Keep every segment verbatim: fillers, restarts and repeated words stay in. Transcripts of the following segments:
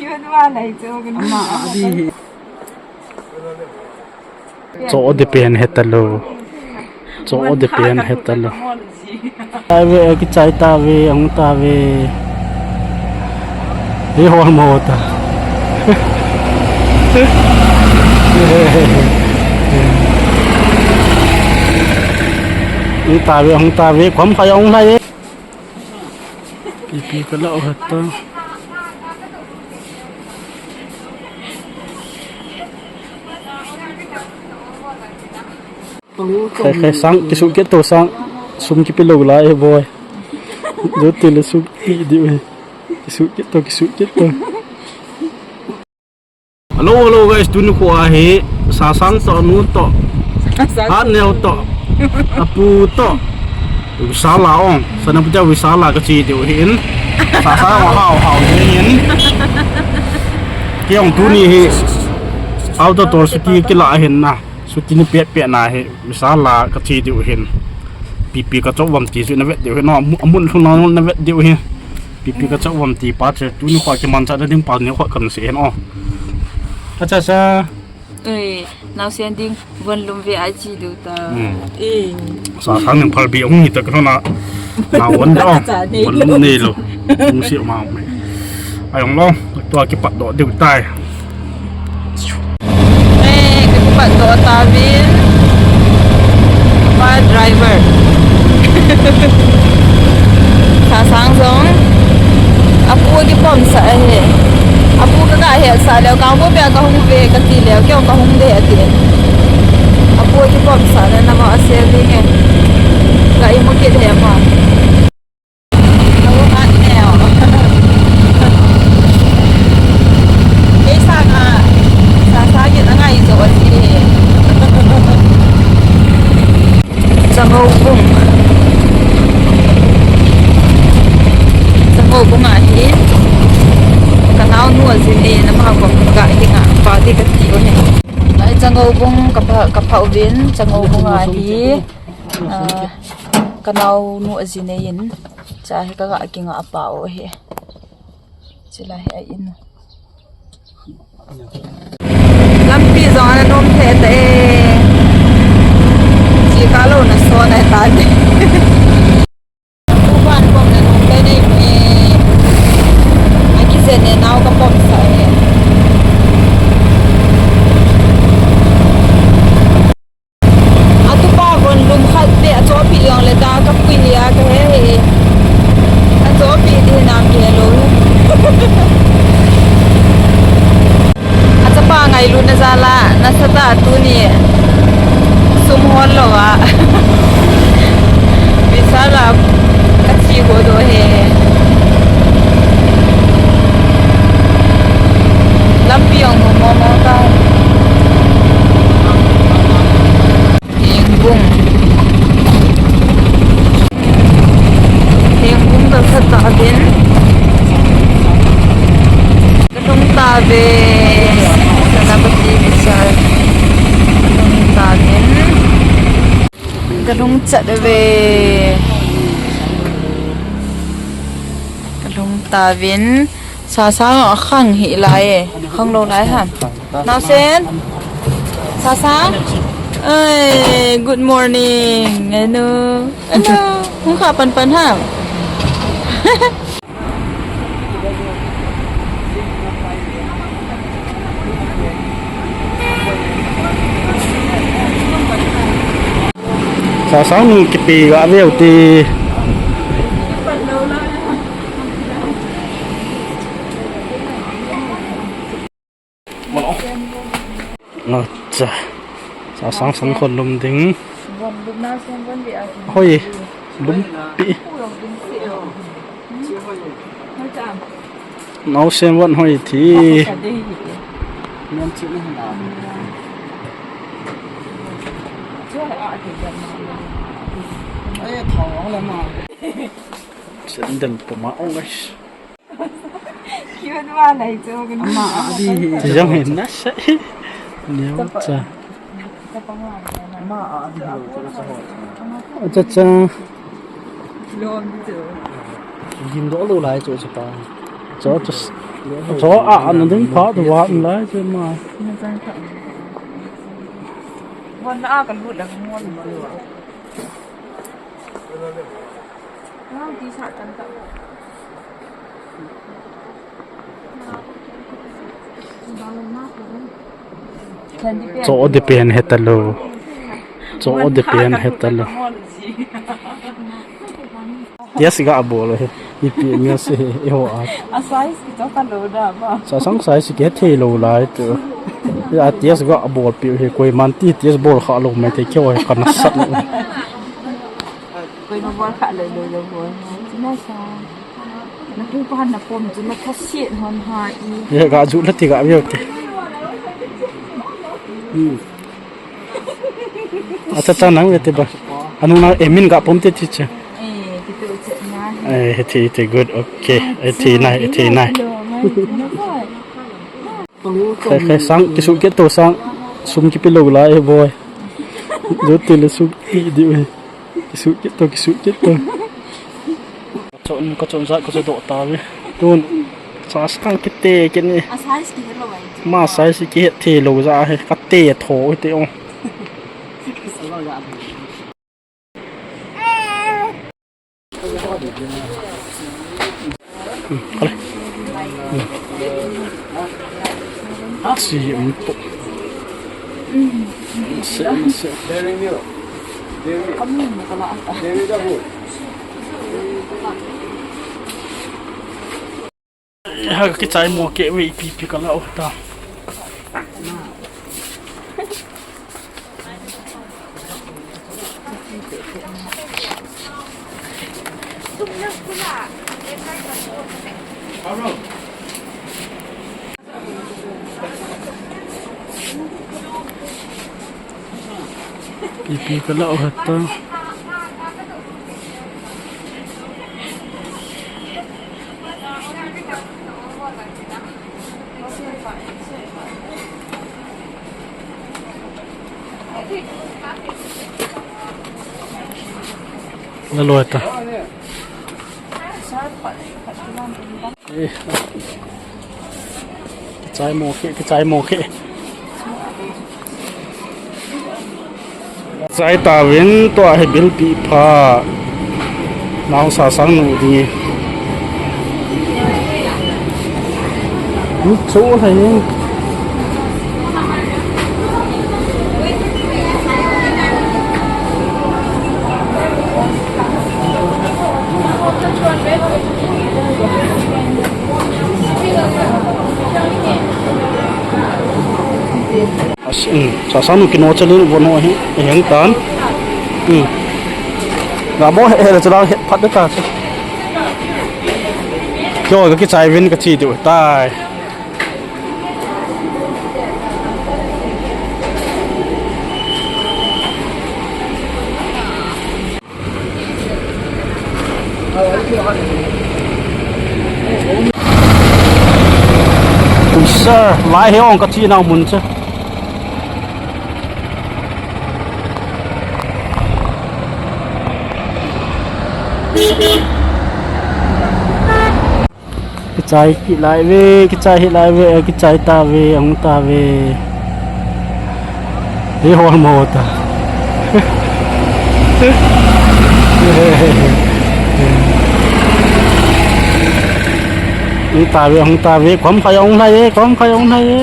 Ama adi hi. Cho de pen hetalo. Cho de pen hetalo. Tave, kichai tave, ang tave. Hi hol mo ta. Ang tave, ang tave, kom kaya ang lai. Ipi ka la o hata. Khai, khai sang, kisu kit to sang, sum kipe lou lai e boi. Jote le sum kipe diu e. Kisu kit to, kisu kit to. Hello, hello guys, tuni kho ahi, Sasang toh, anu toh, Sasang. Hatneo toh, apu toh. Visala ong, sana puja Visala kache diu hin. Sasang hao hao hin. Kei ong tuni hi, auto tour suti kila hin na. Suti ni pet pet na hi, Visala kache diu hin. Pipi kachop vam ti su na vet diu hin, no, amun lhung na vet diu hin. Pipi kachop vam ti pa che, tuni kho kimanchah na ding pa ni kho kan se hin o. Acha sa. Oi, naosen ding, von lum ve a che diu ta. Hmm. Eh. Sasang ning phalbi ong ni ta ka na. Na von da. Von lum nei lou. Ong si ma me. Ai ong lou. Tua kipat doh diu tai. Eh, ka kipat doh ta vin. Pa driver. Sasang jong. Apu kipom sah ahi. Apu ka ga hetsah leh, ka bu pia ka hung ve, kati leh, kei ka hung ve ati. Apu kipom sah leh, na ma a sel ding e. Ka imu kit he ma. Kei sanga, sa, sa, kei na ngai jo ati. Changoubung. Changoubung ahi. Ka naonu ajin e, na ma ko ka hi nga, pa ti kati o he. Ai, Changoubung ka pha, ka pha uvin, Changoubung ahi. Ah, ka naonu ajin e in. Cha hi ka ga kinga pa o he. Chila hi a in. Lampi jong ana nom the ta e. Chi ka lo na so na ta de. Uban pom na nom te nei e. Aki se ne nau ka pom sa e. Atupa von lum khat te achopi jong le ta ka pui nia ka he he. Achopi ti nam ke lo. Achapa ngailu na jala, nasa ta tuni. Sum hol lou a. Visa la ka chi ho do he. Lampi jong mo mo ta. Hengbung. Hengbung ka khat ta din. Ka lhung ta ve. Ka na ba ti ni sa. Ka lhung ta din. Ka lhung chat ve. Ka lhung ta vin. Sasang a khang hi lai e. Khang lou lai ham. Naosen. Sasang. Ai, good morning. Hello. Hello. Hung kha pan pan ham. Sasang nu kipe ga veu te. Acha. Sasang sang khon lum ding. Hoi. Lum pi. Naosen von hoi thi. Sandal puma ong guys. Ama adi hi. Jong hin na sa. Neo cha. Ama adi hi. Acha cha. Gim do lo lai chu chu pa. Cho, cho, cho a, a, na ding pha tu wa lai che ma. Von a ka lut la ka mon. Nang ti sa tan ta. Cho de pen he ta lo. Cho de pen he ta lo. Yes, ga bol he. Ipi mi se he, e ho a. A size ki to ka lo da ba. Sa sang size ki he thei lo lai tu. Ya, yes, ga bol pi he, koiman ti yes bol kha lo mai te kyo he ka na sat. Koima bol kha lo lo lo bol. China sa. Na pu pa na pom chu na tha siet hon ha i. Ye ga ju la ti ga vio ti. Hmm. Acha cha nang ve te ba. Anu na emin ga pom te ti che. Eh, ki tu che na. Eh, he ti te good. Okay. Eh, ti na, eh, ti na. Hello, mai, mai, mai. Khai, khai, sang, kisu kit to, sang. Sum kipe lo lai, eh, boy. Zo te le sum ki di, eh. Kisu kit to, kisu kit to. Ka chon, ka chon za, ka chon do ta ve. Tun, sa sang kit te, kit ni. A size ki he lo ai. Ma size ki he the lo za he, ka te tho te o. Kale. Si, um, po. Si, si. Ha, ka kichai mo kei ve, ipi ipi ka la o ta. Ipi ka la o ta. Na loi ta. Eh. Kichai mo kei, kichai mo kei. Chai ta vin tua hi bil pi pha. Nau sa sang nu di. Ni chu hai. As-, um, sa sa nu kino chalin vono hi, heng tan. Um. Ga mo he, he, chala he, phat ta. Kyo, ka kichai vin ka chi tu, tai. Sir, lai he ong ka chi nau mun che. Kichai kit lai ve, kichai hih lai ve, kichai ta ve, ahung ta ve. Hi hol mo ta. Ahung ta ve, ahung ta ve, kom khai ahung lai e, kom khai ahung lai e.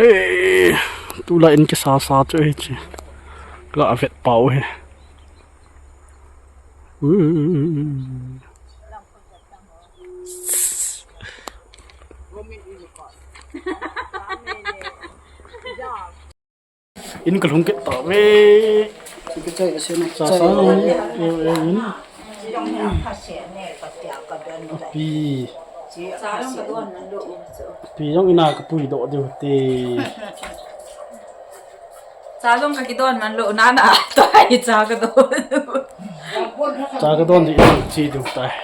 Eh, tulai in kisa sa chu hiche. Ka vet pau hi. In ka lhung kit ta ve. Sa sa. Api. Pi jong ina kapui doh diu te. Cha jong kakidon man lou nana. Tua hi cha kadon. Cha kadon di ina chi diu tai.